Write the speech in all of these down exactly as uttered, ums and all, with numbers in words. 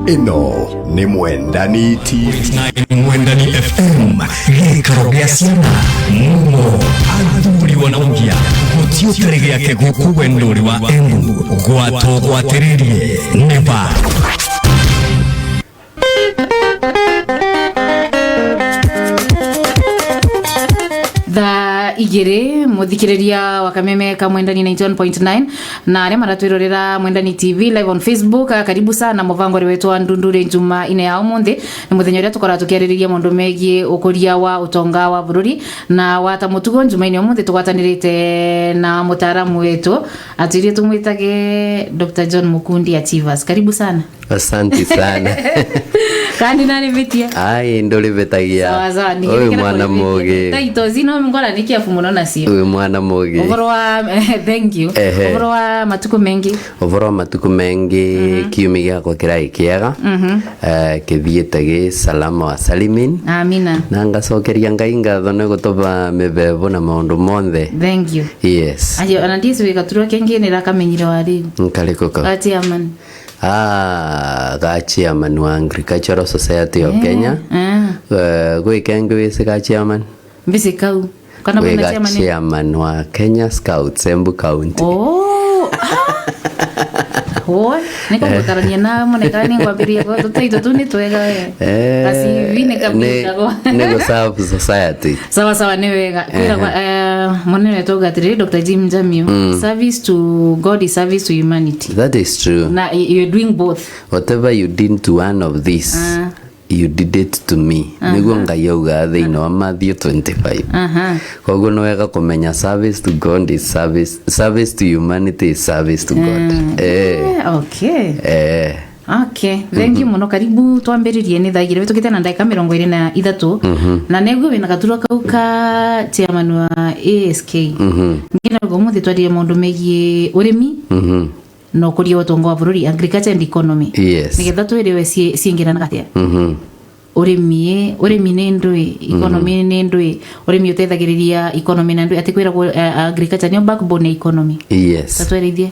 Ino ni Mwendani T V. Mwendani F M, gikaro gia ciana, mumo, athuri wanaugia, guti utari giake guku wendori wa Embu, gwatwo gwatiririe, neba. Thaa igiri, muthikiriria wa kameme ka Mwendani ninety one point nine, na aria maratwirorera Mwendani T V live on Facebook, ah, karibu sana muvangori wetu wa Ndunduri Njuma ine ya umunthi. Ni muthenya uria tukoragwa tukiaririria maundu megii ukuria wa utonga wa bururi, na wata mutugo Njuma ine umunthi tugwatanirite na mutaaramu wetu, atwirie tumwitage Doctor John Mukundi Achievers. Karibu sana. Asanti sana. Kandi naribitia? Ai, nduribitagia. Sawa, sawa, ni uyu gikira mwana kuribitia mugi. Title zino ngora ni kiafu muno nacio. Uyu mwana mugi. Uvoro wa, thank you. Ehe. Uvoro wa matuku mengi. Uvoro wa matuku mengi, mhm, kiumi giakwa kirai kiega. Mhm. Eh, kithiite gi salama wa salimin. Amina. Na ngacokeria Ngai ngatho ni gutuva mibevo na maundu monthe. Thank you. Yes. Ayo, ana ndisi wika turwa kengi ni rakamenyire wa riu. Nkariku kau? Ga chairman. Ah, ga chairman wa Agricultural Society of, eh, Kenya. Eh. Eh, gwi kengi wisi ga chairman? Mbisi kau. Kana wina ga chairman? Chairman wa Kenya Scouts, Embu County. Oh, ah. Oi, niko, eh, gutarania na mone kana ni ngwambiriria go, tutaito tu ni twega we. Eh, ka C V ni kabisa go. Ni go serve society. Sawa sawa, ni wega. Ehe. Kwiragwa, eh, munene wetu auga atiriri, Doctor Jim Jamio, mm, service to God is service to humanity. That is true. Na y-, you're doing both. Whatever you did to one of these, ah, you did it to me. Aha. Niguo Ngai auga thiini wa Matthew twenty-five. Aha. Koguo ni wega kumenya service to God is service, service to humanity is service to God. Ah. Eh. Eh, okay. Eh. Okay, thank you, mhm, muno. Karibu, twambiririe ni thaa igiri bitukite na ndagika mirongo iri na ithatu. Mhm. Na neguo wina gaturwa kau ka chairman wa A S K. Mhm. Ngina uguo umuthi twarire maundu megii urimi, mhm, na ukuria wa utonga wa bururi, agriculture and economy. Yes. Nigetha twiriwe cie-, ciingiranaga atia? Mhm. Urimi, urimi ni ndui, economy, mhm, ni ndui. Urimi utethagiriria economy na ndui. Ati kwiragwo, eh, agriculture niyo backbone ya economy. Yes. Ta twerithie.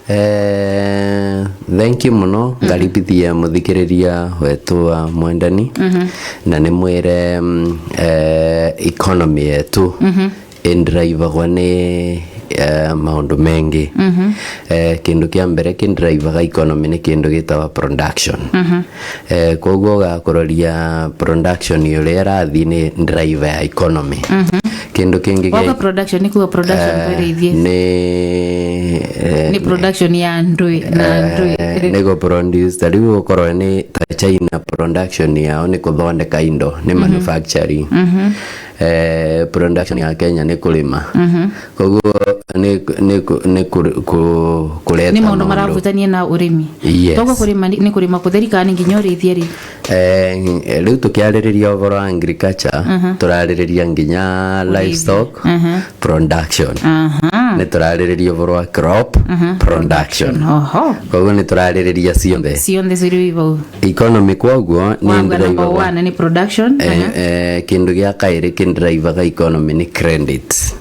Eh, thank you muno. Mhm. Ngaribithia muthikiriria wetu wa Mwendani. Mhm. Na ni mwire, mm, eh, economy yetu, mhm, indriveagwa ni, eh, maundu mengi. Mhm. Eh, kindu kia mbere kindriveaga economy ni kindu gitawa production. Mhm. Eh, koguo ugakuroria production uria irathi ni driver ya economy. Mhm. Kindu kingi wauga gi-, production, ni kuuga production, eh, twerithie. Ni, eh, ni production ya ndui na, eh, ndui. Ni gu produce, ta riu ukorwe ni ta China, production yao ni kuthondeka indo, ni, mhm, manufacturing. Mhm. Eh, production ya Kenya ni kurima. Mhm. Koguo ni, ni ku-, ni ku-, ku-, kureta ni maundu maravutania na urimi. Yes. Toguo kurima ni, ni kurima kutheri kana ni nginya urithie ri? Eh, riu tukiaririria uvoro wa agriculture, mhm, turaririria nginya urithia, livestock, mhm, production. Aha. Ni turaririria uvoro wa crop, mhm, production. Production. Oho. Koguo ni turaririria cionthe. Cionthe ciri vau. Economy kwoguo ni, wauga number driver wa one ni production. Eh, aha, eh, kindu gia kairi kindrivaga economy ni credit.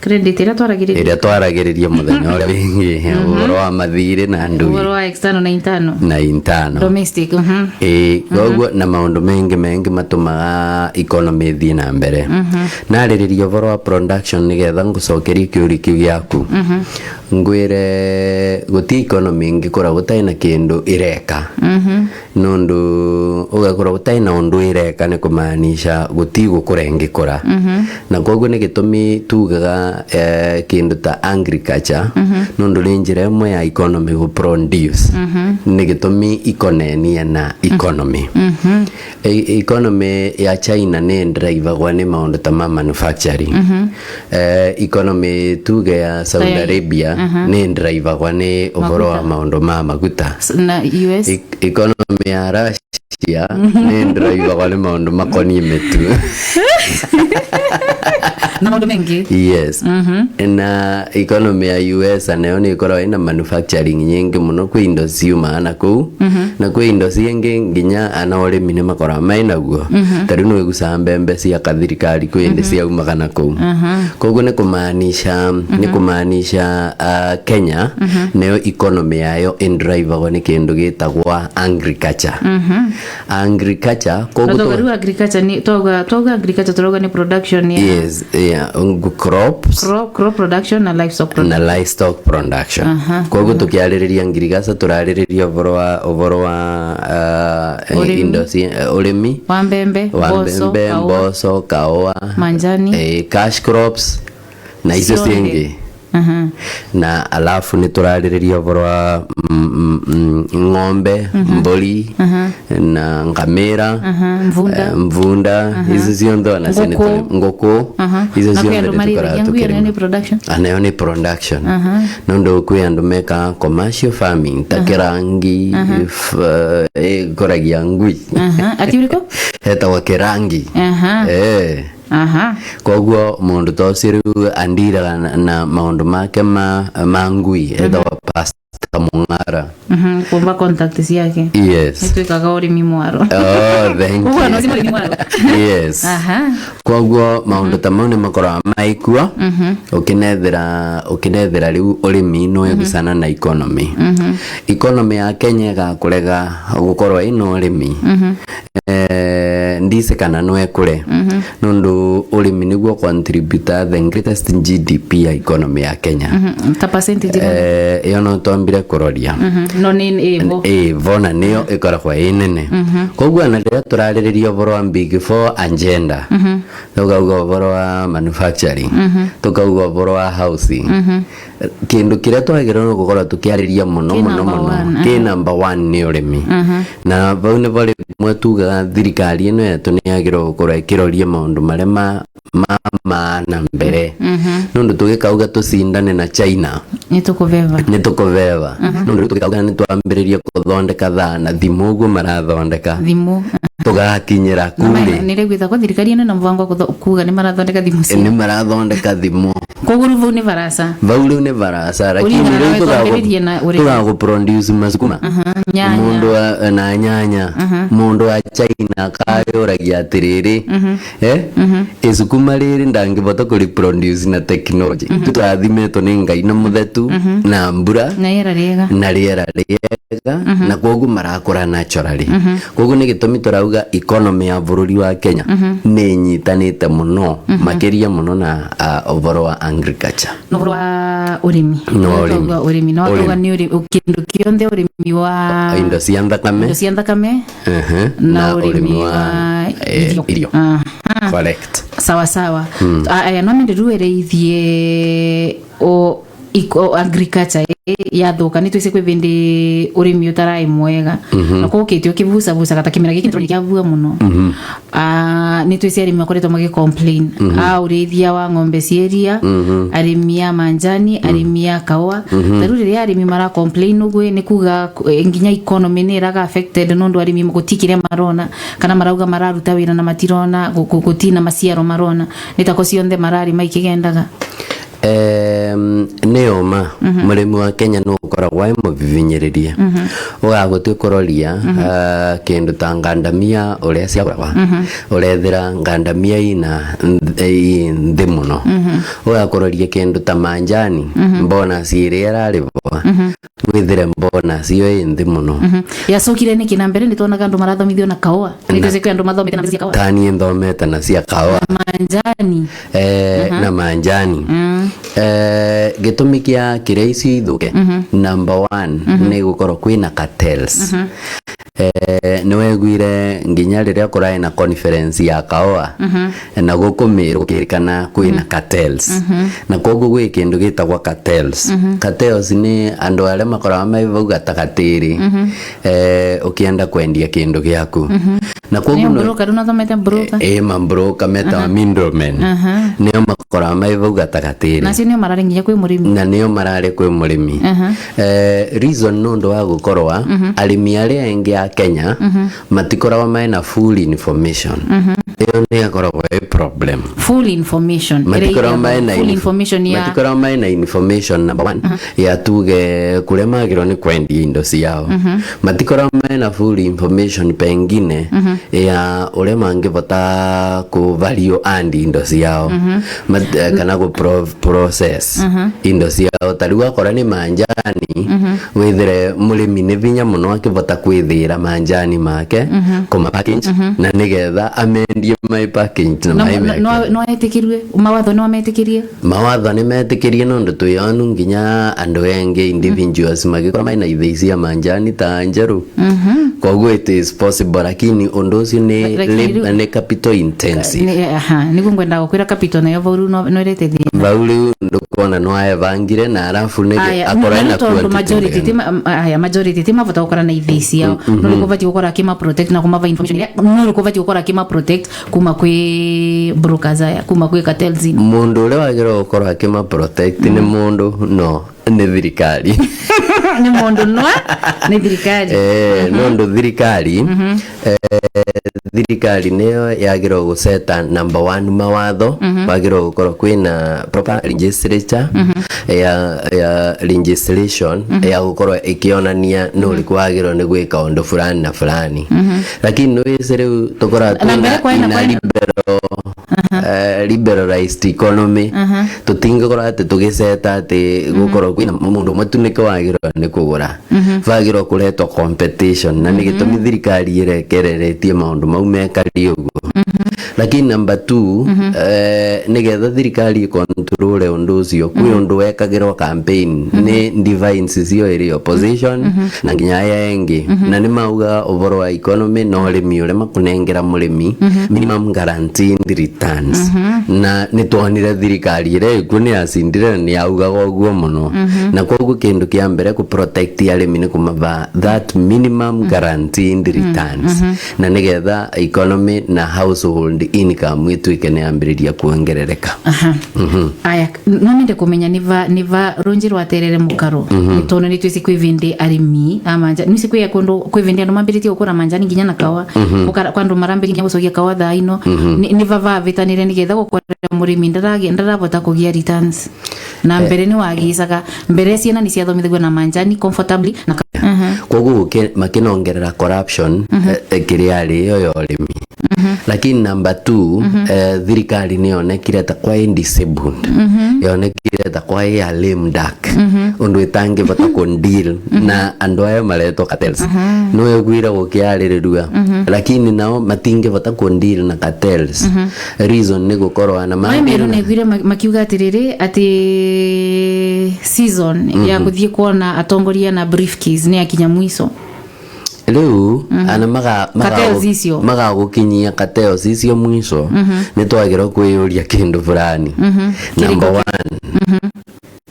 Credit iria twaragiriria. Iria twaragiriria muthenya uria wingi, mhm, uvoro wa mathiri na ndui. Uvoro wa external na internal. Na internal. Domestic, mhm. Ii, mhm, koguo na maundu mengi mengi matumaga economy ithii na mbere. Mhm. Naririria uvoro wa production nigetha ngucokerie kiuria kiu giaku. Mhm. Ngwire guti economy ingikura gutai na kindu ireka. Mhm. Nondu ugakora gutai na undu ireka ni kumaanisha guti gukura ingikura. Mhm. Na koguo ni gitumi tugaga, eh, kindu ta agriculture, mhm, nondu ni njira imwe ya economy gu produce. Mhm. Ni gitumi ikonenia na economy. Mhm. E-, economy ya China ni driveagwa ni maundu ta ma manufacturing. Mhm. Eh, economy tuge ya Saudi, ta ya, Arabia, aha, ni driveagwa ni uvoro wa, maguta, maundu ma maguta. S-, na U S? E-, economy ya Russia ni driveagwa ni maundu makonie mitu. Na maundu mengi. Yes. Mhm. Na economy ya U S nayo ni ikoragwo ina manufacturing nyingi muno, kwi indo ciumaga na kuu, mhm, na kwi indo cingi nginya ana urimi ni makoragwo mai naguo. Mhm. Ta riu ni wigucaga mbembe cia kathirikari kwi indi, mhm, ciaumaga na kuu. Mhm. Koguo ni kumaanisha, ni, mhm, kumaanisha, ah, Kenya, mhm, nayo economy yayo indrivagwo ni kindu gitagwa agriculture. Mhm. Agriculture, koguo. Na twauga tu- riu agriculture ni, twauga, twauga agriculture turauga ni production ya. Yes, yeah, ng- crops. Crop, crop production na livestock production. Na livestock production. Aha, koguo, aha, tukiaririria ngirigaca, turaririria uvoro wa, uvoro wa, ah, eh, urimi. Indo cia, eh, urimi. Wa mbembe, wa mboco, mbembe, kaua, mboco, kaua, manjani, eh, cash crops, na icio cionthe. Ciingi. Aha. Na alafu ni turaririria uvoro wa, mm, mm, mm, ng'ombe, mhm, mburi, aha, na ngamira, aha, mvunda, eh, mvunda, aha, icio cionthe ona cio ni nguku, turi-, nguku, aha, icio na kwi cionthe andu ni tukoragwa marithagia ngui, nayo ni tukirima. Production? Ah, nayo ni production. Aha. Nondu kwi andu mekaga commercial farming, ta, aha, kirangi, aha, f-, eh, ikuragia ngui. Aha. Ati uriku? Etagwa kirangi. Aha. Eh. Aha. Koguo mundu ta ucio riu andiraga na, na maundu make ma, ma ngui, mhm, etagwa Pastor Mung'ara. Mhm, kuumba contact ciake. Yes. Nitwikaga urimi mwaro. Oh, thank you. Koguo no urimi mwaro. Yes. Aha. Koguo maundu, mhm, ta mau ni makoragwa maikuo, mhm, ukinethira, ukinethira riu urimi ni, mhm, wigucana na economy. Mhm. Economy ya Kenya igakurega gukorwa ina urimi. Mhm. Eh, ndisi kana no ikure. Mhm. Nondu urimi niguo contributor the greatest G D P ya economy ya Kenya. Mhm. Ta percentage irikũ? Eh, iyo no twambire kuroria. Mhm. No ni, ii, bo. Ii, bo na niyo ikoragwa ii nene. Mhm. Koguo ona riria turaririria uvoro wa Big Four agenda, mhm, tukauga uvoro wa manufacturing, mhm, tukauga uvoro wa housing. Mhm. Kindu kiria twagirwa ni gukorwa tukiariria muno, ki muno, number muno, one, ki, aha, number one ni urimi. Aha. Na vau nivo rimwe tugaga thirikari ino yetu ni yagirwa gukorwa ikiroria maundu maria ma, ma maana mbere. Mhm. Nondu tugikauga tucindane na China, ni tukuveva, ni tukuveva. Aha. Nondu riu tugikauga ni twambiririe kuthondeka thaa na thimu uguo marathondeka. Thimu. Tugakinyira kuri? Nirigwitha kwa thirikari ino na mubango wa kutho-, kuuga ni marathondeka thimu cia. Ni marathondeka thimu. Koguo riu vau ni varaca. Vau riu ni varaca, lakini riu tugagu-, tugagu produce masukuma. Aha, nyanya. Mundu wa, na nyanya. Aha. Mundu wa China akayuragia atiriri, mhm, eh? Mhm. Isukuma riri ndangivota ku reproduce na technology. Mhm. Tu turathimitwe ni Ngai na muthetu, mhm, na mbura. Na riera riega. Na riera riega. Wega, mhm, na koguo marakura naturally. Mhm. Koguo ni gitumi turauga economy ya bururi wa Kenya, mhm, ni inyitanite muno, mhm, makiria muno na, ah, uvoro wa agriculture. Na uvoro wa urimi. Na urimi. Twauga urimi, no twauga ni uri-, kindu kionthe, urimi wa indo cia nthakame. Indo cia nthakame. Ehe. Na urimi wa, eh, irio. Aha. Correct. Sawa sawa. Mm. A-, aya, no mende riu ereithie o iko-, agriculture ii yathuka, ni twise kwi vindi urimi utarai mwega. Mhm. Na koguo ukite ukivucavucaga ta kimera giki nitwona kiavua muno. Mhm. Ah, ni twise arimi makoretwo magi complain. Mhm. Ah, urithia wa ng'ombe cia iria, mhm, arimi a manjani, mhm, arimi a kaua. Mhm. Ta riu riria arimi mara complain uguo, ni kuga, eh, nginya economy ni iraga affected nondu arimi guti kiria marona, kana marauga mararuta wira na matirona, gu-, gu-, guti na maciaro marona. Ni tako cionthe mararima ikigendaga. Em, ni uma, mhm, murimi wa Kenya no ukoragwa e muvivinyiririe. Mhm. Ugagutwi kuroria, mhm, ah, kindu ta ngandamia uria ciaguragwa. Mhm. Urethira ngandamia ina nth-, i nthi muno. Mhm. Ugakuroria kindu ta manjani, mhm, bonus iria irarivwa. Mhm. Withire bonus iyo i nthi muno. Mhm. Yacokire niki na mbere? Nitwonaga andu marathomithio na kaua. Nitwise kwi andu mathomete na mbere cia kaua. Tani nthomete na cia kaua. Na manjani. Eh, aha, na manjani. Mm. Eh, gitumi kia kiria icio ithuke, mhm, number one, mhm, ni gukorwo kwina cartels. Mhm. Eh, niwegwire nginya riria kurai na conference ya kaua, mhm, na guku Meru gukirikana kwina, mhm, cartels. Mhm. Na koguo gwi kindu gitagwa cartels. Mhm. Cartels ni andu aria makoragwa mai vau gatagatiri, mhm, eh, ukienda kwendia kindu giaku. Mhm. Na koguo ni no broker, riu nathomete broker. Eh, eh, ma broker metawa, aha, middlemen. Aha. Nio makoragwa mai vau gatagatiri. Na acio nio marari nginya kwi murimi. Na nio marari kwi murimi. Aha. Eh, reason nondu wa gukorwa, mhm, arimi aria engi a Kenya, mhm, matikoragwa mai na full information. Mhm. Iyo ni ikoragwa i problem. Full information. Matikoragwa mai na full inf-, information ya matikoragwa mai na information, number one, aha, ya tuge kuria magirwa ni kwendia indo ciao. Mhm. Matikoragwa mai na full information pengine, mhm, ya uria mangivota ku value add indo ciao. Mhm. Mat-, eh, kana ku pro-, process, mhm, indo ciao. Ta riu akora ni manjani, mhm, withire murimi ni vinya muno akivota kwithira manjani make, mhm, kuma package, mhm, na nigetha amendie mai package na na mai no, meke. No, no etikirue, mawatho no ametikirie? Mawatho ni metikirie, nondu twi onu nginya andu engi, individuals, mhm, magikora mai na ithii cia manjani ta njeru. Mhm. Koguo it is possible, lakini undu ucio ni, lakini lab-, riu ni capital intensive. Ni, aha, niguo ngwenda gukwira capital nayo vau riu no, no irete thina. Vau riu ndukona no aebangire na alafu ni aya, akora no na tondu quantity majority njega. Ti ma-, aya, majority ti mavota gukora na ithii ciao. Mm, mm, no riku bati gukora akima protect na kumava information iria, no riku bati gukora akima protect kuma kwi brokers aya, kuma kwi cartels ino. Mundu uria wagirwa gukorwa akima protect ni, mm, mundu no ni thirikari. Ni mundu nwa, ni thirikari. Eh, mhm, nondu thirikari, mhm, eh, thirikari niyo yagirwa guseta number one mawatho, mhm, wagirwa gukorwa kwina proper legislature, mhm, ya, ya legislation, mhm, ya gukorwa ikionania, mhm, nuriku wagirwa ni gwika undu fulani na fulani. Mhm. Lakini nwisi riu tukoragwa na mbere twina kwaina, ina kwaina liberal, aha, eh, liberalized economy. Aha. Tutingikora ati tugiseta ati, mhm, gukorwa kwina mundu umwe tu nike wagirwa ni kugura. Mhm. Vagirwa kuretwa competition, na ni, mhm, gitumi thirikari irekereretie maundu mau mekari uguo. Mhm. Lakini number two, mhm, eh, nigetha thirikari ikontrole undu ucio, kwi, mhm, undu wekagirwa campaign, mhm, ni divines cio iri opposition, mhm, na nginya aya engi. Mhm. Na ni mauga uboro wa economy na urimi uria makunengera murimi, mhm, minimum guaranteed returns. Mhm. Na ni twonire thirikari iria ikuo ni yacindire na ni yaugaga uguo muno. Mhm. Na koguo kindu kia mbere ku protect arimi ni kumava that minimum, mhm, guaranteed, mhm, returns. Mhm. Na nigetha economy na household income ituike ni yambiriria kuongerereka. Aha. Mhm. Aya, no nende kumenya ni va, ni va runji rwaterere mukaro. Mhm. Ni tondu ni twisi kwi vindi arimi a manjani, ni kwi kundu, kwi vindi andu mambiritie gukura manjani nginya na kawa. Mhm. Gukara, kwa andu marambiritie nginya gucokia kawa thaa ino. Mhm. Ni, ni va vavitanire nigetha gukora murimi ndarage-, ndarabota kugia returns. Na, eh, mbere ni wagicaga, mbere ciana ni ciathomithagua na manjani comfortably na ka-, aha. Koguo guki-, makinongerera corruption, mhm, eh, eh, kiri ari iyo ya urimi. Mhm. Lakini number two, mhm, eh, thirikari ni yonekire ta kwa i disabled. Mhm. Yonekire ta kwa i a lame duck. Mhm. Undu itangivota ku deal, mhm, na andu aya maretwa cartels. Mhm. Niwegwire gukiaririrua. Mhm. Lakini nao matingivota ku deal na cartels. Mhm. Reason ni gukorwa na... Mai Meru niguire ma-, makiuga atiriri, ati season, mhm, ya kuthii kuona atongoria na briefcase ni yakinya mwiso. Riu, mhm, ana maga-, maga-, cartels icio, magagukinyia cartels icio mwiso, mhm, ni twagirwa kwiyuria kindu fulani. Mhm. Number one. Mhm.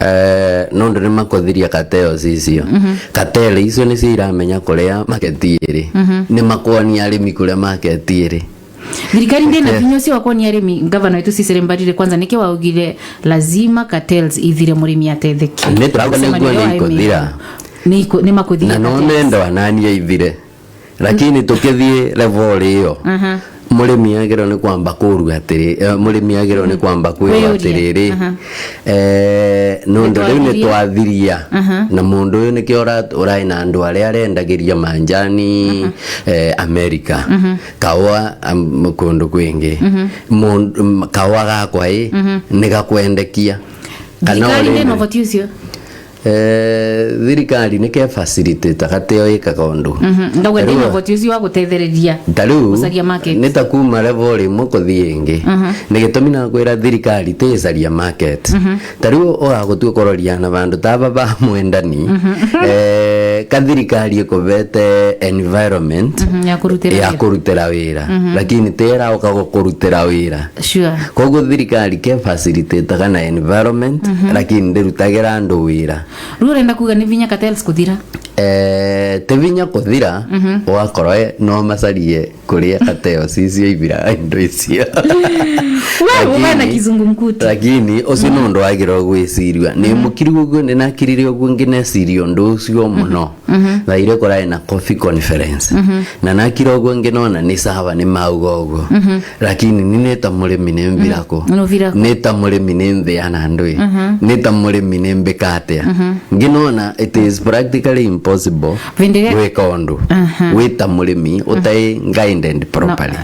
Eh, nondu ni makuthiria cartels icio. Mhm. Cartel icio nicio iramenya kuria market iri. Mhm. Ni makwonia arimi kuria market iri. Thirikari ndina... Okay. Vinya ucio wa kwonia arimi, ngavana wetu Cecily Mbarire kwanza niki waugire lazima cartels ithire murimi atetheke? Ni turauga ni... Sema uguo ni ikuthira. Ni iku-, ni makuthira cartels. Na no nenda wanania ithire. Lakini tukithii level iyo, aha, murimi agirwa ni kwamba kurua atiri-, eh, murimi agirwa ni kwamba kwirwa... Kwiyuria. Atiriri, aha, eh, nondu riu ni twathiria. Twathiria. Aha. Na mundu uyu nikio ura-, urai na andu aria arendagiria manjani, aha, eh, America. Aha. Kawa, am, kundu kwingi. Aha. Mun-, m-, kawa gakwa i, aha, ni gakwendekia. Kana... Thirikari urimi ndina uvoti ucio? Eh, thirikari nike facilitate, gateo ikaga undu. Mhm. Ndauga ndina uvoti ucio wa gutethereria gucaria market. Ta riu, ni ta kuma level imwe kuthii ingi. Mhm. Ni gitumi nakwira thirikari ti icaria market. Mhm. Ta riu ugagutua kuroria na vandu ta aba ba Mwendani, mhm, eh, ka thirikari ikuvete environment, mhm, ya kurutira wira. Ya kurutira wira. Mhm. Lakini ti irauka gukurutira wira. Sure. Koguo thirikari ke facilitator kana environment, mhm, lakini ndirutagira andu wira. Riu urenda kuga ni vinya cartels kuthira? Eh, ti vinya kuthira, mhm, ugakorwo, eh, no macarie kuria kateo cicio ibira indo icio. Wewe uwe na Lakini- kizungumkuti. Lakini ucio ni undu wagirwa gwicirua. Ni mukiri uguo, ni nakirire uguo ngineciria undu ucio muno. Thaire kurai na coffee conference. Na nakira uguo nginona ni sawa, ni mauga uguo. Lakini ni nita murimi ni mbira ku. Ni mbira ku. Nita murimi ni nthia na ndwi. Nita murimi ni mbika atia. Nginona it is practically impossible Vindi iria gwika undu. Wita murimi utai guided properly.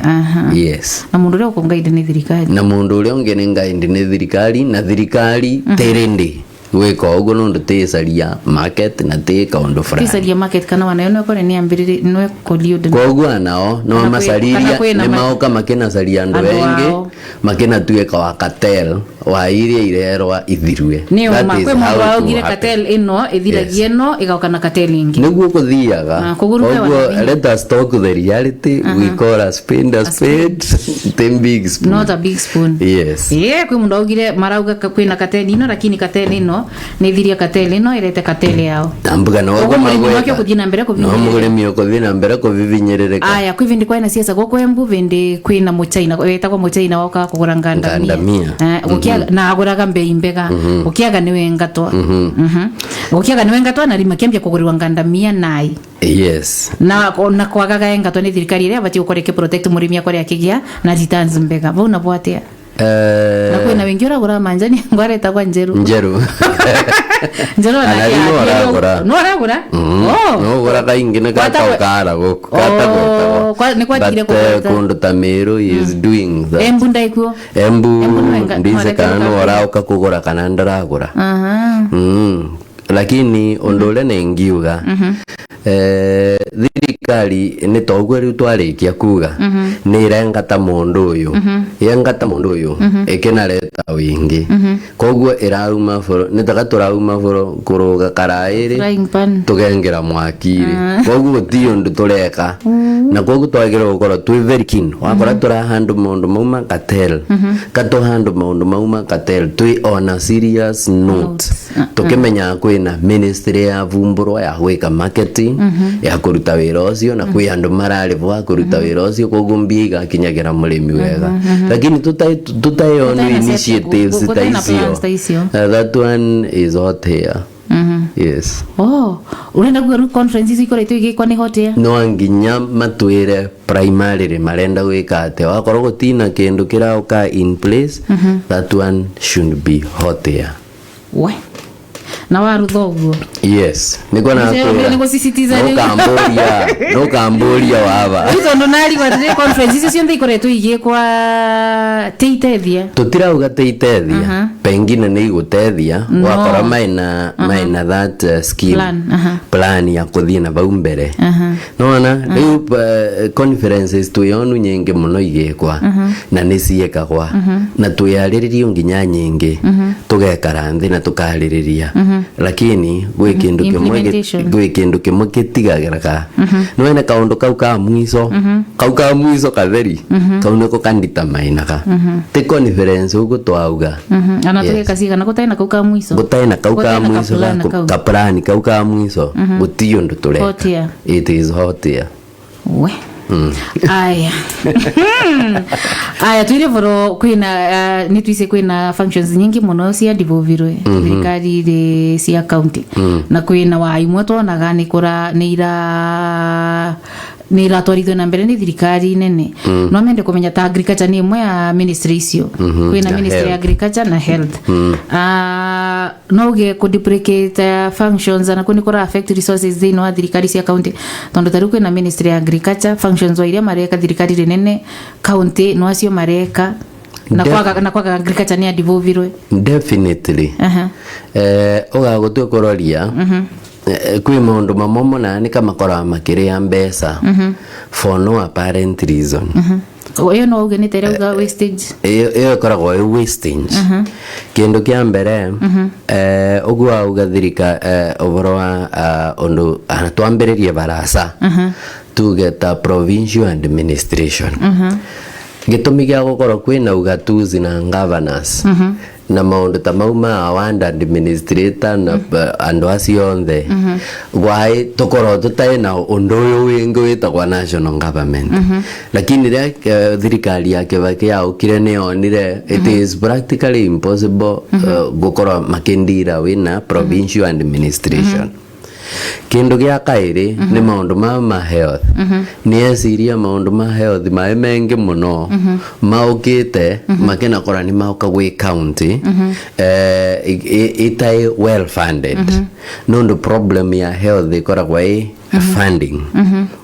Yes. Na mundu uria ukungaidi ni thirikari. Na mundu uria ungi ni guide ni thirikari, na thirikari ti ready gwika uguo nondu ti icaria market na ti kaundu fulani. Ti icaria market kana wanayo nwe kore ni ambiriri nwe koliud. Koguo anao no macaria ni mauka makinacaria andu engi ao. Makinatuika wa cartel wa iria irerwa ithirue. Ni uma kwi mundu augire cartel ino ithiragia ino igoka na cartel ingi. Niguo kuthiaga. Ah, koguo let us talk the reality. We call a spade a spade. Ti big spoon. Not a big spoon. Yes. Yeah, kwi mundu augire marauga kwina cartel ino lakini cartel ino ni thiria cartel ino irete cartel yao. Tambuka no. Koguo murimi wake kuthii na mbere kuvinyirika. No murimi ukuthii na mbere kuvivinyiririka. Aya, kwi vindi kwaina siasa guku Embu vindi kwina muchaina wetagwa muchaina woka kugura ngandamia. Ngandamia. Eh, gukiaga na aguraga mbei mbega. Gukiaga niwe ngatwa. Gukiaga niwe ngatwa na rima kiambia kugurirwa ngandamia nai. Yes. Na na kwagaga engatwa ni thirikari iria abati gukora iki protect murimi akore akigia na returns mbega. Vau na bwatia. Eh, na kwina wingi uragura manjani ngwaretagwa Njeru. Njeru. Njeru. Ana riu no aragura. No aragura? Oh. No ugura kaingi ni kata ukara guku. Kata gwetagwa. Ni kwatigire kugweta. Kundu ta Meru is doing that. Embu ndaikuo. Embu ndise kana no arauka kugura kana ndaragura. Aha. Mm. Lakini undu uria ningiuga, eh, thirikari ni toguo riu twarikia kuuga, ni irengata mundu uyu, irengata mundu uyu, ikinareta wingi. Koguo irauma buru, ni taka turauma buru kuruga karairi, tugengera mwakiri. Koguo guti undu tureka. Na koguo twagirwa gukorwa twi very keen. Wakora turahandle maundu mauma cartel, ka tuhandle maundu mauma cartel, twi on a serious note. Tukimenyaga kwina ministry ya vumburwa ya gwika marketing, ya kuruta wira ucio, na kwi andu mararivwa kuruta wira ucio, koguo mbia igakinyagira murimi wega. Lakini tutai, tutai on initiatives ta icio. Uh, that one is hot here. Yes. Oh, urenda kuga riu conference icio ikoretwo igikwa ni hot here? No nginya matwire primarily marenda gwika atia. Wakorwo gutina kindu kirauka in place, that one should be hot here. We. Na warutha uguo? Yes. Niko na Mzee, kwira. Niko sisitiza riu. Nukamburia, nukamburia waba. Riu tondu narigwa atiri conference icio cionthe ikoretwo igikwa ti itethia. Tutirauga ti itethia. Pengine ni igutethia, no, wakora maina, maina that, uh, scheme. Plan, aha. Plan ya kuthii na bau mbere. Nona, riu, uh, conferences twiyonu nyingi muno igikwa, na ni ciikagwa, na twiyariririo nginya nyingi, tugekara nthi na tukaririria. Lakini gwi kindu kimwe gi-, implementation, gwi kindu kimwe gitigagiraga. Nwene kaundu kau ka mwiso, kau ka mwiso katheri, kau niko kanditamainaga. Ti conference ugu twauga. Ana tugeka ciigana gutai na kau ka mwiso? Gutai na kau ka mwiso, ka plan kau, ka plan kau ka mwiso, guti undu tureka. Hot here. It is hot here. We. Aya. Aya, twire boro kwina, ah, ni twise kwina functions nyingi muno cia ndivuvirwe thirikari iri cia county. Na kwina wa imwe twonaga ni kura, ni ira, ni iratwarithwe na mbere ni thirikari nene. No mende kumenya ta agriculture ni imwe ya ministry icio. Kwina ministry ya agriculture na health. Ah, no uge ku duplicate, uh, functions, na ku ni kura affect resources thiini wa thirikari cia county. Tondu ta riu kwina ministry ya agriculture, functions wa iria mareka thirikari rinene, county no acio mareka. Na kwaga, na kwaga agriculture ni adivoviro. Definitely. Aha. Eh, uga gutwi kuroria, eh, kwi maundu mamwe mona ni kamakoraga makiria mbeca for no apparent reason. Iyo no uge ni ta iria uga wastage. Iyo, iyo ikoragwo i wastage. Kindu kia mbere, eh, uguo auga thirika-, eh, uvoro wa, ah, undu, ah, twambiririe barasa, tuge ta provincial administration. Gitumi gia gukorwa kwina ugatuzi na governors, na maundu ta mau ma ward administrator na ba-, andu acio onthe, gwai tukorwo tutai na undu uyu wingi witagwa national government. Lakini riria, eh, thirikari ya Kibaki yaukire, niyonire it is practically impossible, eh, gukorwa makindira wina provincial administration. Kindu gia kairi ni maundu mama ma health. Ni eciria maundu ma health mai mengi muno maukite, makinakora ni mauka gwi county, eh, i-, i-, itai well funded. Nondu problem ya health ikoragwa i funding.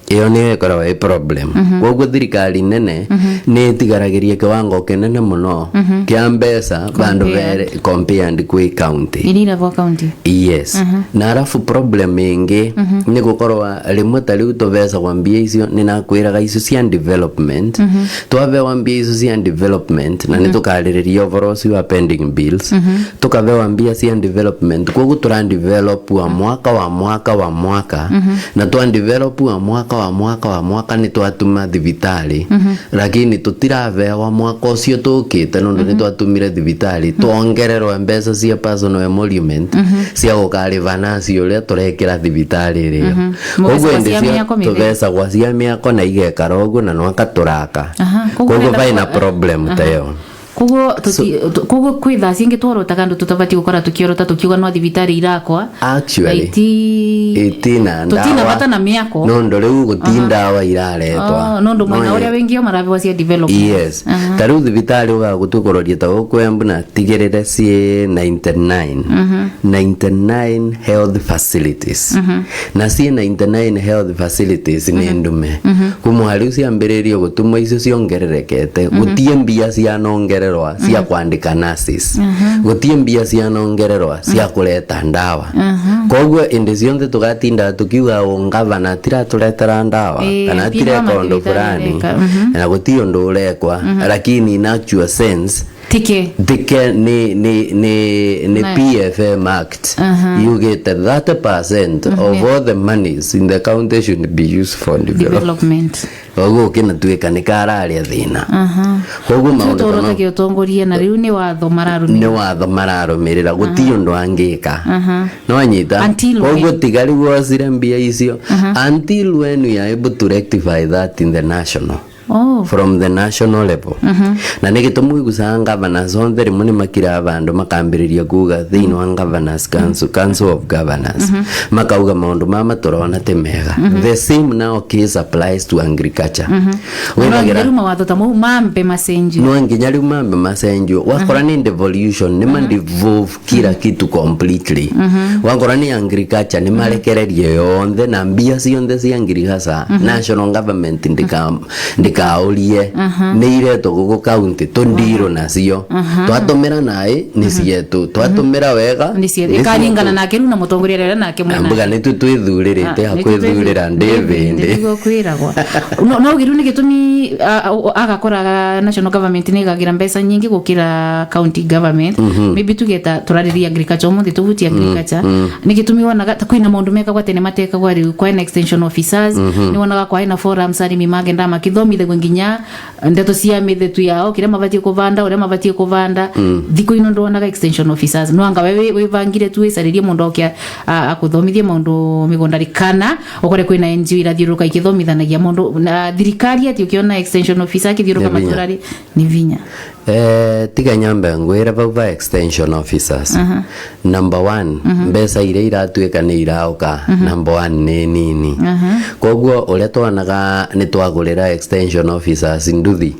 Iyo niyo ikoragwa i problem. Koguo thirikari nene ni itigaragiria kiwango kinene muno kia mbeca bandu bere compared kwi county. Iria iragwa county. Yes. Na alafu problem ingi ni gukorwa rimwe ta riu tubecagwa mbia icio, ni nakwiraga icio cia development. Twabewa mbia icio cia development, na ni tukaririria uvoro ucio wa pending bills. Tukabewa mbia cia development. Koguo tura develop wa mwaka, wa mwaka, wa mwaka. Na twa develop wa mwaka, wa mwaka, wa mwaka, ni twatuma thibitari. Lakini tutirabewa mwaka ucio tukite, nondu ni twatumire thibitari twongererwe mbeca cia personal emolument cia gukariva nasi uria turekira thibitari iri iyo. Koguo indi cia miako mitheri. Tubecagwa cia miako na igekara uguo na nwaka turaka. Aha, koguo baina problem ta iyo. Koguo tuti-, tu-, koguo kwi thaa cingi tworotaga andu tutabati gukora tukiorota tukiuga no thibitari irakwa. Actually, na iti-, itina tutina ndawa, bata na miako. Nondu riu guti ndawa iraretwa. Oh, nondu mwena uria wingi o marabewa cia development. Yes. Aha. Ta riu thibitari ugagutukuroria ta guku Embu na tigirire ci ninety-nine. Ninety-nine health facilities. Na ci ninety-nine health facilities ni ndume. Kuma riu ciambiririe gutumwa icio ciongererekete, gutie mbia cianongererwa cia kwandika nurses. Gutie mbia cianongererwa cia kureta ndawa. Koguo indi cionthe tugatinda tukiuga u ngavana atiraturetera ndawa, kana atireka undu fulani, na guti undu urekwa. Lakini in actual sense, tike, tike ni, ni, ni, ni P F M Act yugite thirty percent of all the monies in the county should be used for development. Development. Koguo ukinatuika ni kararia thina. Koguo maundu kana utongoria na riu ni watho mararumirira. Ni watho mararumirira, guti undu angika. Nwanyita? Until when? Koguo tiga riu wocire mbia icio. Until when we are able to rectify that in the national. Oh. From the national level. Na ni gitumi wigucaga ngavana cionthe rimwe ni makiraga vandu makambiriria kuuga thiini wa governors council, council of governors, makauga maundu mama turona ti mega. The same now case applies to agriculture. No nginya riu mawatho ta mau mambe macenjio. No nginya riu mambe macenjio. Wakora ni devolution, ni ma devolve kila kitu completely. Wakora ni agriculture, ni marekererie yonthe, na mbia cionthe cia agriculture, national government ndika-, ndikaurie, ni iretwo guku county, tundiru nacio. Twatumira nai, ni cietu. Twatumira wega, ni cietu. Ikaringana nake riu na mutongoria riria nake mwina. Mbuga nitu twithuririte, akwithurira David. Niguo kwiragwa. No, no, giru ni gitumi, a, a, agakora national government ni igagira mbeca nyingi gukira county government. Maybe tugeta turariria agriculture, umuthi tuvutie agriculture. Ni gitumi wonaga ta kwina maundu mekagwa tene matekagwa riu, kwina extension officers. Ni wonaga kwina forums arimi magenda makithomithagua nginya ndeto cia mithetu yao, kiria mabatie kuvanda, uria mabatie kuvanda. Thiku ino ndwonaga extension officers. No anga we wi-, wibangire tu wicaririe mundu oke a-, a-, akuthomithie maundu migundari, kana ukore kwina N G O irathiururuka ikithomithanagia maundu, na thirikari ati ukiona extension officer akithiururuka maturari, ni vinya. Eh, tiga nyambe ngwire bau ba extension officers. Number one, mbeca iria iratuika ni irauka, number one, ni nini. Koguo uria twonaga ni twagurira extension officers nduthi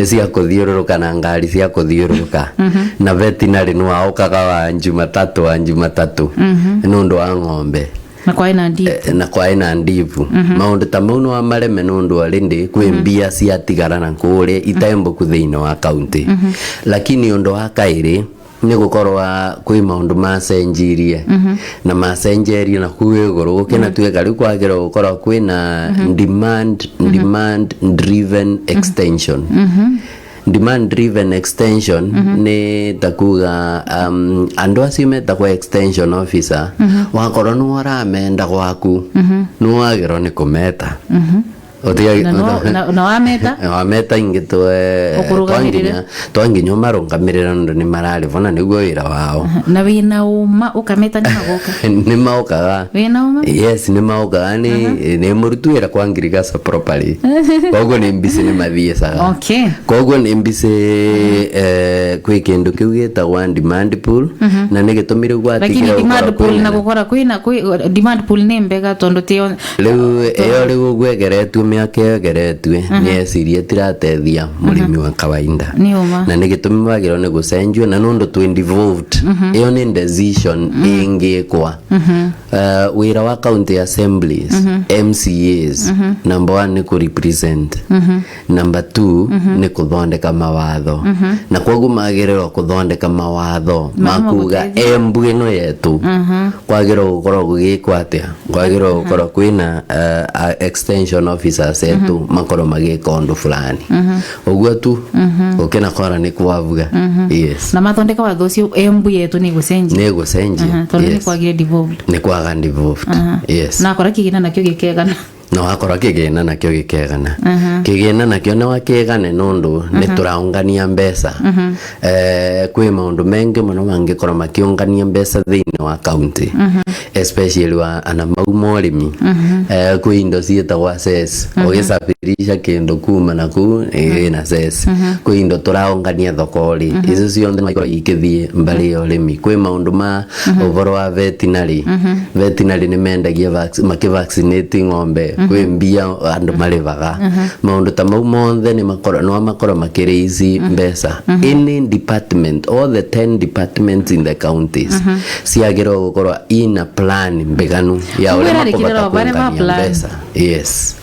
cia kuthiururuka na ngari cia kuthiururuka, na veterinary nwaukaga wa Jumatatu, wa Jumatatu, nundu wa ng'ombe. Na kwaina ndivu. Eh, na kwaina ndivu. Maundu ta mau no amareme nundu already kwi mbia ciatigara na kuria itembuku thiini wa county. Lakini undu wa kairi, ni gukorwa kwi maundu macenjirie, na macenjerie na kuu iguru, gukina tuika riu kwagirwa gukorwa kwina demand, demand driven extension. Demand driven extension ni ta kuga, um, andu acio metagwa extension officer, wakorwo niwe uramenda gwaku, niwe wagirwa ni kumeta. Uti-, na no, na, na wameta? Wameta ingi twe-, Ukurugamirire. Twanginya, twanginya umarungamirira nondu ni marari bona niguo wira wao. Aha. Na wina uma ukameta ni magoka? Ni maukaga. Wina uma? Yes, ni maukaga ni, aha, ni murutu wira kwa ngirigaca properly. Koguo ni mbisi ni mathiicaga. Okay. Koguo ni mbisi, eh, kwi kindu kiu gitagwa demand pool, mhm, na ni gitumi riu gwatigire. Lakini demand pool na gukora kwina, kwi, demand pool ni mbega tondu ti yo. Riu, iyo riu uguo egeretue, miaka iyo egeretue, mhm, ni eciria tiratethia murimi, mhm, wa kawaida. Ni uma. Na ni gitumi bagirwo ni gucenjua, na nondu twi devolved, mhm, iyo ni decision, mhm, ingikwa. Mhm. Uh, wira wa county assemblies, mhm, M C As, mhm, number one ni ku represent. Mhm. Number two, mhm, ni kuthondeka mawatho. Mhm. Na kwoguo magirwa kuthondeka mawatho ma kuuga, Embu ino yetu, mhm, kwagirwa gukorwa gugikwa atia? Kwagirwa, mhm, gukorwa kwina, uh, a extension officers etu, mhm, makorwo magika undu fulani. Mhm. Uguo tu, mhm, gukina kora ni kwavuga. Mhm. Yes. Na mathondeka watho ucio, Embu yetu ni gucenjia. Ni gucenjia. Aha, tondu ni, yes, kwagire devolved. Ni kwaga devolved. Aha. Yes. Na akora kigina nakio gikegana. Na wakora kigina nakio gikegana. Aha. Kigina nakio ni wakigane nondu ni, aha, turaungania mbeca. Mhm. Eh, kwi maundu mengi mono mangikorwa makiungania mbeca thiini wa county. Mhm. Especially wa ana mau ma urimi. Mhm. Eh, kwi indo ciitagwa cess. Mhm. Ugisafirisha kindu kuuma na kuu, eh, mhm, ina cess. Mhm. Kwi indo turaungania thokori. Mhm. Icio cionthe noikorwa ikithii mbari ya urimi. Kwi maundu ma, mhm, uvoro wa veterinary. Mhm. Veterinary ni mendagia vac-, maki vaccinate ng'ombe. Mhm. Kwi mbia andu, mhm, marivaga. Mhm. Maundu ta mau monthe ni makoro-, no makorwa makiriisi, mhm, mbeca. Mhm. Any department, all the ten departments in the counties, mhm, ciagirwa gukorwa ina plan mbiganu ya uria makubota kuungania mbeca. Yes.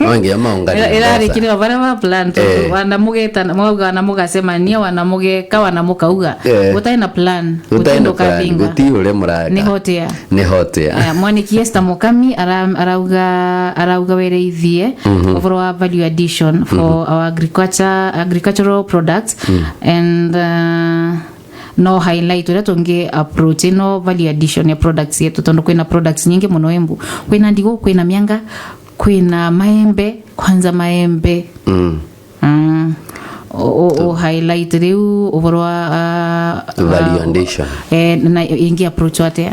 No nginya maunganie mbeca. Irarikirira baria ba plan, tondu, eh, wana mugeta, mwauga wana mugacemania, wana mugeka, wana mukauga. Eh. Gutai na plan. Gutai na plan, guti uria muraka. Ni hot air. Ni hot air. Aya, mwaniki Esther Mukami ara-, arauga, arauga wereithie, mhm, uvoro wa value addition for, mhm, our agriculture, agricultural products, mm, and, uh, no highlight uria tungi approach ino value addition ya products yetu, tondu kwina products nyingi mono Embu. Kwina ndigu, kwina mianga, kwina maembe, kwanza maembe. Mm. Mm. U, u, u highlight riu uvoro wa, ah, value addition. Eh, na ingi approach atia?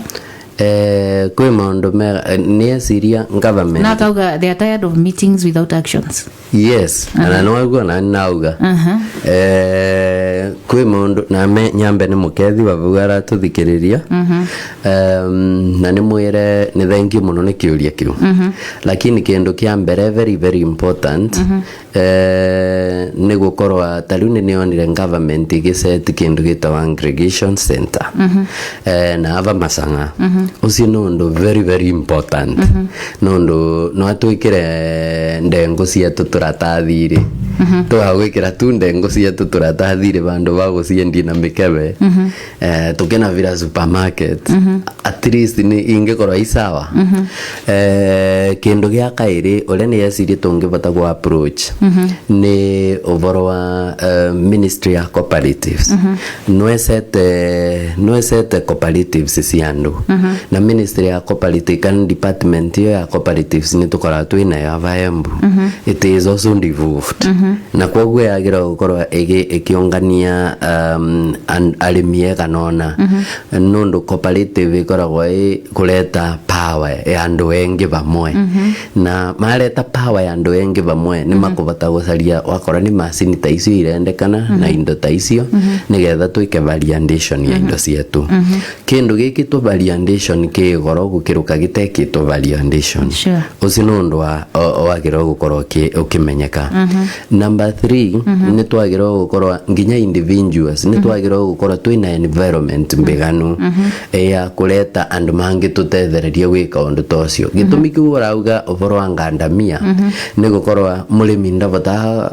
Eh, kwi maundu me, eh, ni eciria government. Na akauga they are tired of meetings without actions. Yes, aha, na nwaigua na nauga. Aha. Eh, kwi maundu, na me, nyambe ni mukethi wa vau aratuthikiriria. Mhm. Em, na ni mwire ni thank you muno ni kiuria kiu. Mhm. Lakini kindu kia mbere, very, very important, mhm, eh, ni gukorwa ta riu ni nionire government igiset kindu gitagwa aggregation center. Mhm. Eh, na ava Macang'a. Mhm. Ucio ni undu very, very important. Mhm. Nondu no atwikire ndengu cietu turatathiri. Mhm. Twagwikira tu ndengu cietu turatathiri bandu ba guciendia na mikebe. Mhm. Eh, tukinavira supermarket. Mhm. At least ni ingikorwa i sawa. Mhm. Eh, kindu gia kairi, uria ni yecirie tungibota ku approach, mhm, ni uvoro wa, eh, Ministry ya Cooperatives. Mhm. Nwecete, nwecete cooperatives cia andu. Mhm. Na Ministry ya Cooperative, kana department iyo ya cooperatives ni tukoragwa twi nayo ava Embu. Mhm. It is also devolved. Mhm. Na kwoguo yagirwa gukorwa igi-, ikiungania, um, an-, arimi ega nona. Mhm. Nundu cooperative ikoragwa i kureta power ya andu engi vamwe. Mhm. Na mareta power ya andu engi vamwe, ni, mhm, makuvota gucaria, wakora ni macini ta icio irendekana, mhm, na indo ta icio, mhm, nigetha twike value addition ya, mhm, indo cietu. Mhm. Kindu gikitwe value addition ki goro gukiruka gitekitwe value addition. Sure. Ucio ni undu wa, o-, wagirwa gukorwa uki-, ukimenyeka. Mhm. Number three, mhm, ni twagirwa gukorwa nginya individuals, ni, mhm, twagirwa gukorwa twina environment, mhm, mbiganu, mhm, ya kureta andu mangi tutethererie gwika undu ta ucio. Gitumi, mhm, kiu urauga uvoro wa ngandamia, mhm, ni gukorwa murimi ndabota,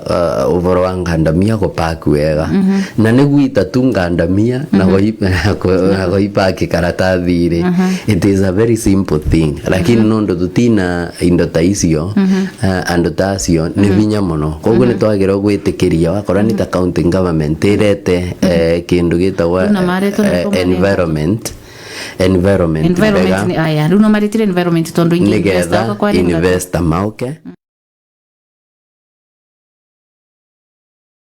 uh, uvoro wa ngandamia gupack wega. Mhm. Na ni gwita tu ngandamia na, mhm, goi-, na goipaki karatathiri. Mhm. It is a very simple thing. Lakini, mhm, nondu tutina indo ta icio, mhm, eh, andu ta acio ni, mhm, vinya mono. Koguo, mhm, ni twagirwa gwitikiria, wakorwa ni, mhm, ta county government irete, mhm, eh, kindu gitagwa, riu na maretwo, eh, environment, environment. Environment mbega, ni, aya, riu no maretire environment tondu ingi nigetha investor kwa investor mauke.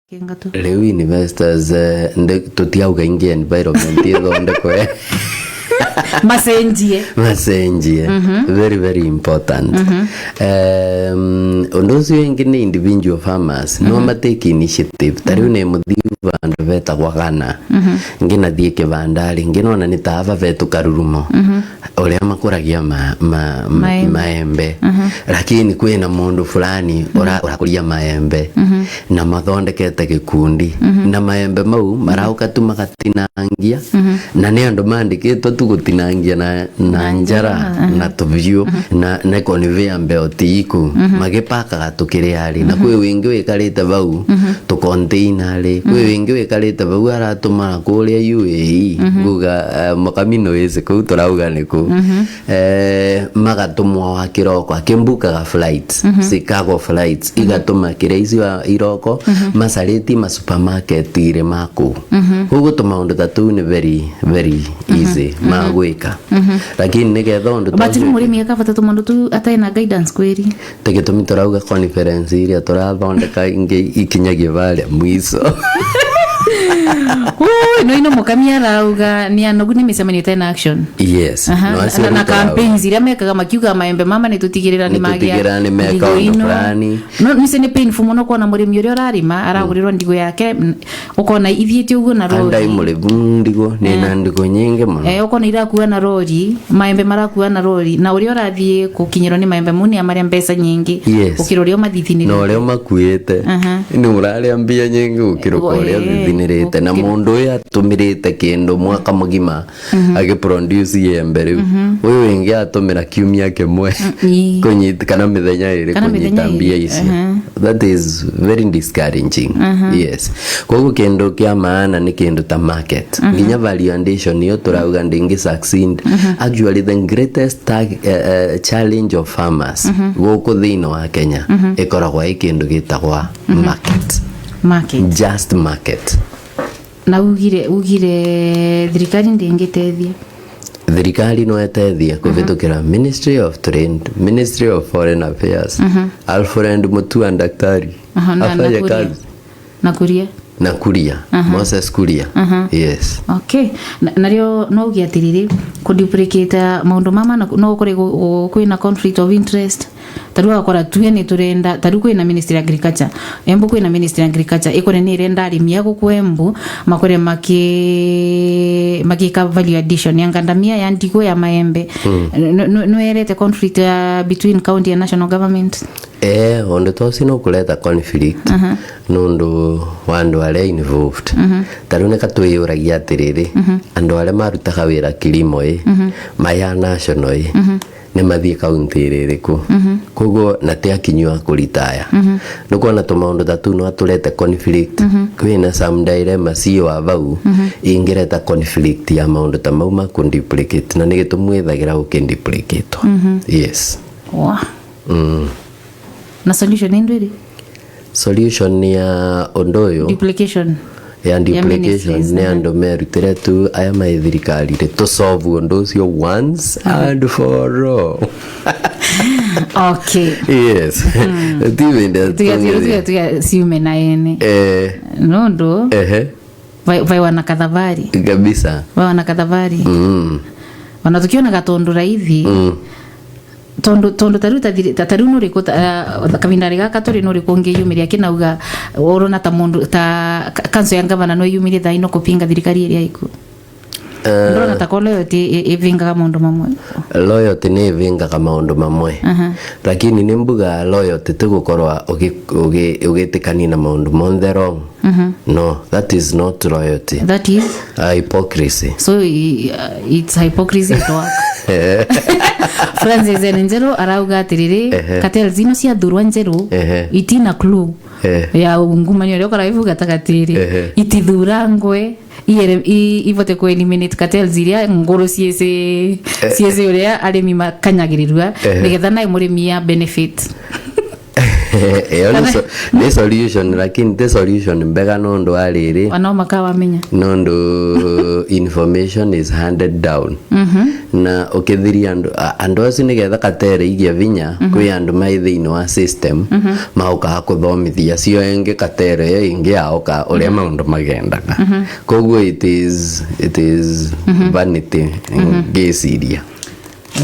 Kenga tu. Riu investors, eh, ndi-, tutiauga ingi environment ithondekwe. Macenjie. Macenjie. Mhm. Very, very important. Mhm. Em, undu ucio ingi ni individual farmers. No, mhm, matake initiative. Ta riu, mhm, ni muthiu vandu vetagwa Ghana. Mhm. Ngi nathie kivandari, ngi nona ni taava vetu karurumo. Mhm. Uria makuragia ma-, ma-, ma-, maembe. Maembe. Mhm. Lakini kwina mundu fulani ura-, mhm, urakuria maembe, mhm, na mathondekete gikundi. Mhm. Na maembe mau, mhm, marauka tu magatinangia, mhm, na ni andu mandikitwe tu gutinangia na, na, na njara, njara, mhm, na tubiu, mhm, na, na conveyor belt iku, mhm, magipakaga tukiri ari. Na, mhm, kwi wingi wikarite bau, mhm, tukonteina ri. Kwi, mhm, wingi wikarite bau aratuma kuria U A E, mhm, nguga, eh, Mukami no wisi kuu turauga ni kuu. Mhm. Eh, magatumwa wa kiroko, akimbukaga flights, mhm, Chicago flights, mhm, igatuma kiria icio a-, iroko, mhm, macariti ma supermarket iri ma kuu. Mhm. Koguo tumaundu ta tuu ni very, very, mhm, easy, mhm, ma gwika. Mhm. Lakini nigetha undu ta ucio murimi akabata tumaundu tu atai na guidance kweri. Ti gitumi turauga conference iria turathondeka ingi ikinyagia baria mwiso. Ui, no ino Mukami arauga ni anogu ni micemanio itaina action. Yes. Aha, no acio na, na ndio turauga. Campaigns iria mekaga makiuga maembe mama ni tutigirira ni magia. Ni tutigirira ni meka undu fulani. No, nise ni painful muno kuona murimi uria urarima aragurira, mm, ndigo yake, n-, ukona ithiite uguo na rori. Andai muribu ndigo, ni, eh, na ndigo nyingi muno. Eh, ukona irakua na rori, maembe marakua na rori, na uria urathie gukinyirwa ni maembe mau ni amaria mbeca nyingi, yes, gukira uria umathithinirite. Na uria umakuite. Aha. Ni uraria mbia nyingi gukira, eh, uria uthithinirite. Na gukira mundu uyu atumirite kindu mwaka mugima, mhm, agiproduce iembe riu. Mhm. Uyu wingi atumira kiumia kimwe, mm, ii, kunyita, kana mithenya iri, kana kunyita mithenya iri, mbia icio. Aha. That is very discouraging. Aha. Yes. Koguo kindu kia maana ni kindu ta market. Mhm. Nginya value addition iyo turauga ndingi succeed. Mhm. Actually, the greatest tag-, eh, eh, challenge of farmers, mhm, guku thiini wa Kenya, mhm, ikoragwa i kindu gitagwa, mhm, market. Market. Just market. Na ugire, ugire thirikari ndingitethia? Thirikari no etethia, mhm, kuvitukira Ministry of Trade, Ministry of Foreign Affairs, mhm, Alfred Mutua Daktari. Aha, na, na afanye Kuria. Kazi. Na Kuria. Na Kuria. Aha. Moses Kuria. Aha. Yes. Okay. Na, nario no uge atiriri, kuduplicate maundu mama na, no kuri gu-, gu-, kwina conflict of interest. Tariu agakora tue ni turenda, tariu kwina Ministry ya Agriculture. Embu kwina Ministry ya Agriculture, ikore ni irenda arimi a guku Embu, makore maki-, magika value addition ya ngandamia, ya ndigo, ya maembe. Mm. N-, n-, n-, nwerete conflict ya between county and national government? Eh, undu ta ucio nukureta conflict, aha, nundu wa andu aria involved. Mhm. Tariu nika twiyuragia atiriri, mhm, andu aria marutaga wira kilimo i, mhm, maya national i, mhm, ni mathie kaunti iri iriku? Mhm. Koguo na ti akinyu a kuritaya. Mhm. Nukwona tumaundu ta tuu no aturete conflict. Mhm. Kwina some dilemma cio wa vau, mhm, ingireta conflict ya maundu ta mau ma kuduplicate, na ni gitumi withagira gukiduplicatwa. Mhm. Yes. Wa. Mm. Na solution ni ndwiri? Solution ya undu uyu, duplication ya, ya duplication ministries, ni, mhm, andu merutire tu aya mai thirikari ri, tu solve undu ucio once, mhm, and for all. Okay. Yes. Mm. Ti vindi tuge, tuge, tuge, tuge ciume na ene. Eh. Nundu, ehe, vai, vai wana kathavari. Kabisa. Vai wana kathavari. Mm. Ona tukiona gatondu raithi, mm, tondu, tondu tariu tathiri-, ta-, tariu nuriku, ta-, ah, kavinda gaka turi nuriku ungiyumiria kinauga, urona ta mundu, ta ka-, kanso ya ngavana no iyumirie thaa ino kupinga thirikari iria iku? Eh. Ndurona ta ko loyalty i-, ivingaga maundu mamwe? Loyalty ni ivingaga maundu mamwe. Aha. Lakini ni mbuga loyalty ti gukorwa ugi-, ugi-, ugitikania na maundu monthe wrong. Mhm. No, that is not loyalty. That is? Uh, hypocrisy. So, i-, uh, it's hypocrisy at work. Francis Njeru arauga atiriri, ehe, cartels ino ciathurwa Njeru, ehe, itina clue, eh, ya ungumania uria ukaraivu gatagatiri. Ehe. Itithurangwe, iere-, i-, ivote ku eliminate cartels iria nguru ciese, eh, ciese uria arimi makanyagirirua, ehe, nigetha nae murimi ya benefit. Iyo ni so-, ni solution, lakini ti solution mbega nondu wa riri. Wanao makawamenya. Nondu information is handed down. Mhm. Na ukithiria andu, a-, andu acio nigetha katere igia vinya, mhm, kwi andu mai thiini wa system, mhm, maukaga kuthomithia cio ingi katere iyo ingi yaoka uria, mhm, maundu magendaga. Mhm. Koguo it is, it is, mhm, vanity, mhm, ngiciria.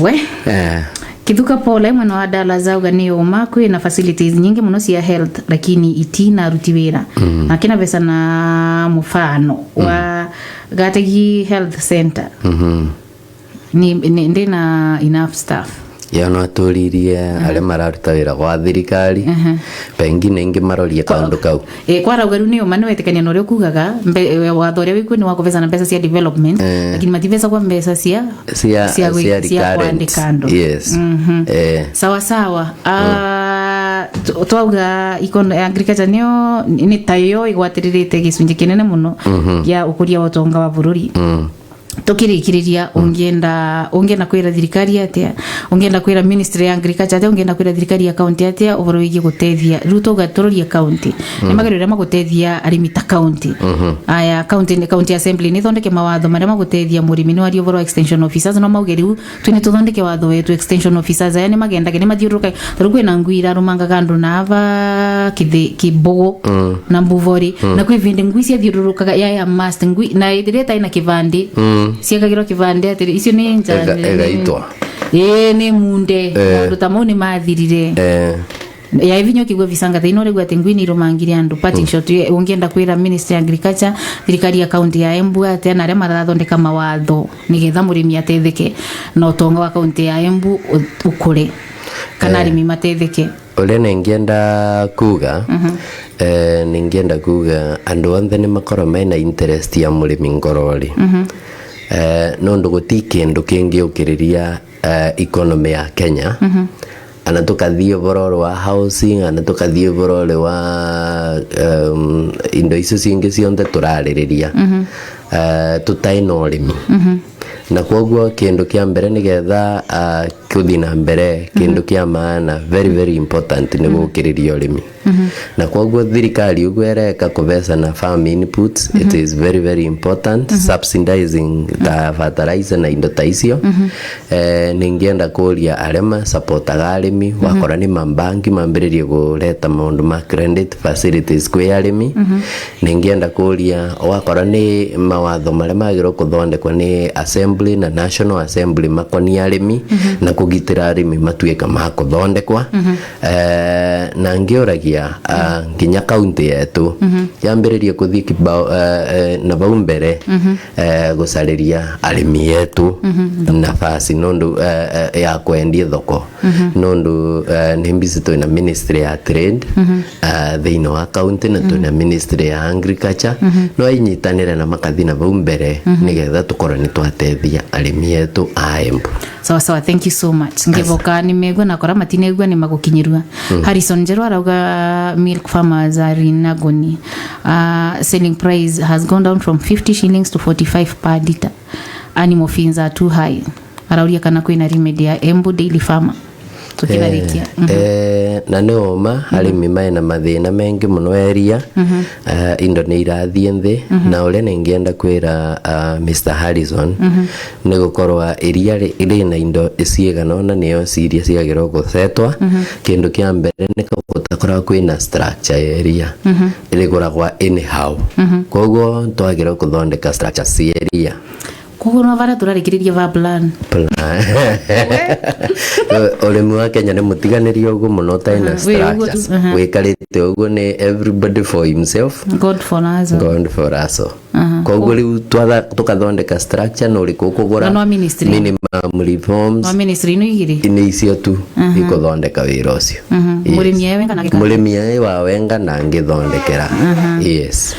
We? Eh. Kithuka Paul, e mwena wa Dallas, auga ni uma kwina facilities nyingi muno cia health, lakini itina aruti wira. Mm. Akina besa na mufano, mm, wa Gategi Health Center. Mhm. Ni, ni, ndina enough staff. Yo no aturirie, mhm, aria mararuta wira gwa thirikari, mhm, pengine ingi marorie kaundu kau. Eh, kwarauga riu ni uma ni wetikania na uria ukugaga, mbe-, eh, watho uria wikuo ni wa kubecana mbeca cia development, eh, lakini matibecagwa mbeca cia, cia, cia gwi-, cia recurrent, kwandika andu. Yes. Mhm. Eh. Sawa sawa. Ah, tu-, twauga econ-, agriculture niyo, ni tayo igwatiririte gicunji kinene muno, mhm, gia ukuria wa utonga wa bururi. Mm. Tukirikiriria, mm, ungienda, ungienda kwira thirikari atia? Ungienda kwira ministry ya agriculture atia? Ungienda kwira thirikari ya county atia uvoro wigie gutethia? Riu tuga turorie county. Mm. Ni magerio uria magutethia arimi ta county. Mhm. Aya, county, county assembly ni thondeke mawatho maria magutethia murimi. Ni waria uvoro wa extension officers, no mauge riu tu ni tuthondeke watho wetu, extension officers aya ni magendage, ni mathiururuka. Tariu kwina ngui irarumangaga andu na ava kithi-, kibugu, mm, na mbuvori. Mm. Na kwi vindi ngui ciathiururukaga, ya, ya must ngui, na ithiria itai na kivandi, mm, ciekagirwa kivandi atiri, icio ni njane, ega-, egaitwa. Ii, ni munde. Eh. Maundu ta mau ni mathirire. Eh. Ya ivinya ukigua visanga thaino urigua ati ngui ni irumangire andu. Parting, mm, shot, ye, ungienda kwira Ministry ya Agriculture, thirikari ya county ya Embu atia, na aria marathondeka mawatho nigetha murimi atetheke na utonga wa county ya Embu u-, ukure, kana, eh, arimi matetheke? Uria ningienda kuga, mhm, eh, ningienda kuga andu onthe ni makorwa mena interest ya murimi ngorori. Mhm. Eh, nondu guti kindu kingiukiriria, eh, economy ya Kenya. Mhm. Ana tukathii uvoro uri wa housing, ana tukathii uvoro uri wa, um, indo icio cingi cionthe turaririria, mhm, eh, tutai na urimi. Mhm. Na kwoguo kindu kia mbere nigetha, ah, kuthi na mbere, kindu, mhm, kia maana, very, very important, ni, mhm, gukiriria urimi. Mhm. Na kwoguo thirikari uguo ireka kubeca na farm inputs, it, mhm, is very, very important, mhm, subsidizing ta, mhm, fertilizer na indo ta icio. Mhm. Eh, ningienda kuria aria ma supportaga arimi, mhm, wakorwa ni mabanki mambiririe kureta maundu ma credit facilities kwi arimi. Mhm. Ningienda kuria, wakorwa ni mawatho maria magirwo kuthondekwa ni Assembly na National Assembly makonie arimi, mhm, na kugitira arimi matuika ma kuthondekwa. Mhm. Eh, na ngiuragia, ah, mhm, nginya kaunti yetu, mhm, yambiririe kuthii kibao, eh, eh, na vau mbere, mhm, eh, gucariria arimi yetu, mhm, nafasi nondu, eh, eh, ya kwendia thoko. Mhm. Nondu, eh, ni mbisi twina ministry ya trade, mhm, eh, thiini wa county, na, mhm, twina ministry ya agriculture. Mhm. No inyitanire na makathi na vau mbere, mhm, nigetha tukorwe ni twatethia arimi yetu a Embu. Sawa sawa, thank you so much. Ngivoka ni megua na kora matinegua ni magukinyirua. Mhm. Harrison Njeru arauga milk farmers are in agony. Uh, selling price has gone down from fifty shillings to forty-five per litre. Animal fees are too high. Arauria kana kwina remedy ya Embu Daily Farmer. Tukitharikia. Eh, mhm, eh, na ni uma, mhm, arimi mai na mathina mengi muno eria. Mhm. Eh, indo ni irathii nthi, mhm, na uria ningienda kwira, ah, Mister Harrison, mhm, ni gukorwa iria ri-, rina indo ciigana ona niyo ciria ciagirwo gucetwa. Mhm. Kindu kia mbere ni gutakorwa kwina structure ya iria. Mhm. Riguragwa anyhow. Mhm. Koguo twagirwo kuthondeka structure cia iria. Koguo no varia turarikiriria va plan. Plan. Urimi wa Kenya ni mutiganirie uguo muno, utai na, aha, wi uguo tu, structure. Aha. Wikarite uguo ni everybody for himself. God for us all. God for us all. Aha. Koguo riu twatha-, tukathondeka structure, no uriku ukugura? Na no ministry. Minimum reforms. No ministry ino igiri? Ni icio tu, aha, ikuthondeka wira ucio. Mhm. Yes. Murimi ewe wenga na gika-, murimi ewe wa wenga na ngithondekera. Aha. Yes.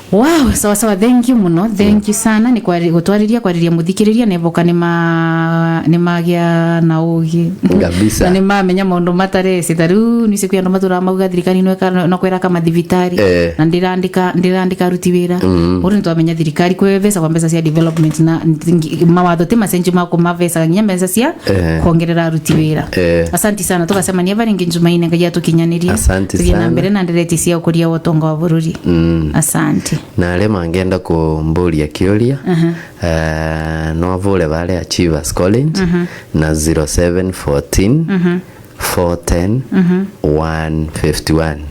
Wow, sawa sawa, thank you muno, thank you sana ni kwari-, gutwariria, kwariria muthikiriria, neboka ni ma-, ni magia na ugi. Kabisa. Na ni mamenya maundu matareci. Ta riu ni siku ya andu maturaga mauga thirikari no ika-, no kwira ka mathibitari. Eh. Na ndirandika, ndirandika aruti wira. Mm. Uri nitwamenya thirikari kwi mbeca kwa mbeca cia development na ngi-, mawatho ti macenji ma kumabeca nginya mbeca cia Eh. kuongerera aruti wira. Eh. Asanti sana, tugacemania baringi Jumaine, Ngai atukinyanirie. Asanti Tuthie na sana. mbere na ndereti cia ukuria wa utonga wa bururi. Mm. Asanti. Na aria mangenda kumburia kiuria, Aha. eh, no avure baria Achievers College Mhm. na zero seven fourteen Mhm. four ten Mhm. one fifty one.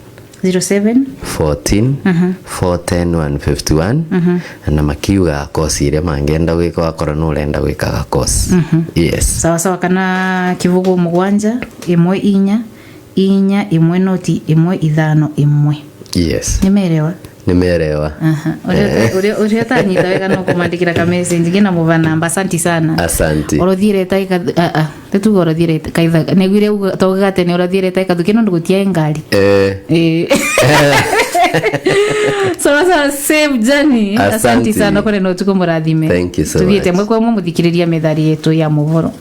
Zero seven? Fourteen Mhm. four ten one fifty one. Mhm. Na makiuga course iria mangenda gwika, wakorwo nurenda gwikaga course. Mhm. Yes. Sawa sawa, kana kibugu mugwanja, imwe inya, inya, imwe noti, imwe ithano, imwe. Yes. Nimeelewa? Nimeelewa. Aha. Uria uta-, Eh. uria, uria utanyita wega no kumandikira ka message, ngina muva namba. Asanti sana. Asanti. Orothiire ta ika-, a, a. Tituga orothiire ta kaitha-, niguire uga, taugaga tene orothiire ta ikathuki nondu gutiae ngari. Eh. Eh. Sawa sawa, safe journey. Asanti. Asanti sana, kore na utuku murathime. Thank you so Tugiite much. Mwe kwa mwe muthikiriria methari yetu ya muvoro.